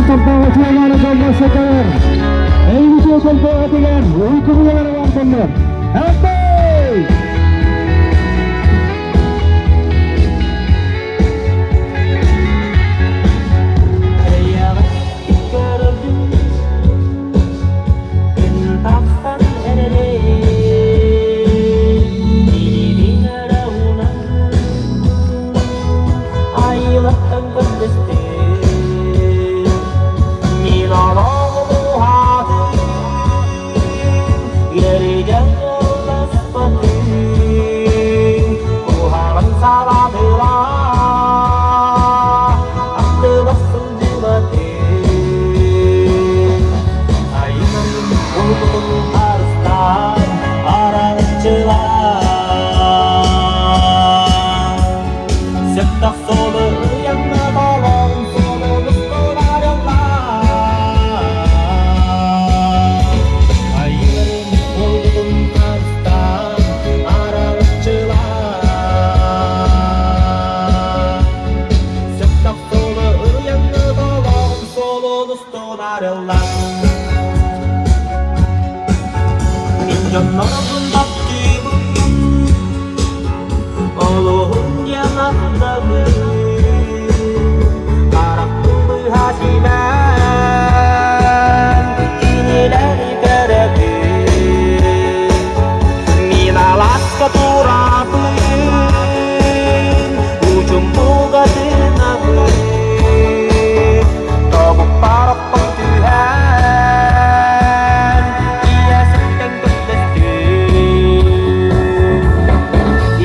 Томтордооҕу чуолаана дьоннор-сэргэлэр, эйиги үтүө көлбөҕөтүгэр уйгу-быйалары бар дьоннор! Эҕэрдэй! Тахсан эрэрин илиибин эрэ уунан айылаттан көрдөстүм мин олоҕум уһаатын үөрүйэн ылласпатын куһаҕан саҕатыла аттыбар сылдьыбатын Айынан уолбутун харыстаан араҥаччылаан Сөптөх суолу ыйанна толон суолун устун арыллаан Айыларын уолбутун харыстаан араҥаччылаан Сөптөх суолу ыйанна толон суолун устун арыллан Мин дьоннорбун таптыыбын, олуһун диэн ахтабын, харахпын быһа симэн, кинилэри көрөбүн. Мин алааска турабын, учумпуга тыынабын, тобукпар оппон түһэн, ийэситтэн көрдөстүм.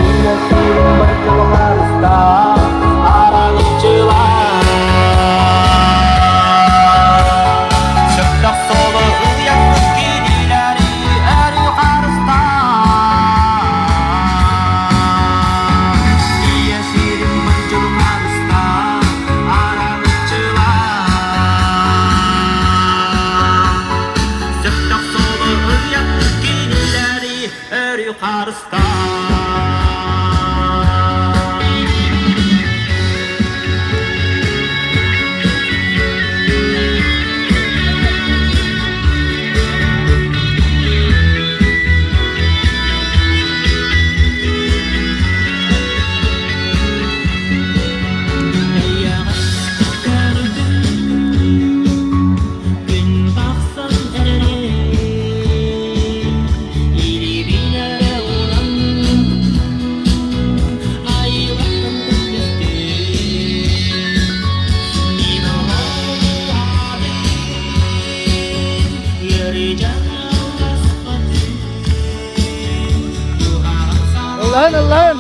Ийэ сирин барчаларыстаах, араҥаччылаах. Сөптөх суолу ыйаммыт кинилэри өрүү харыстаах. Ийэ сирин барчаларыстаах, араҥаччылаах. Сөптөх суолу ыйаммыт кинилэри өрүү харыстаах. Күн тахсан эрэрин илиибин эрэ уунан айылаттан көрдөстүм мин олоҕум ыарыйан алласпатын Ыллаһын, ыллаһын!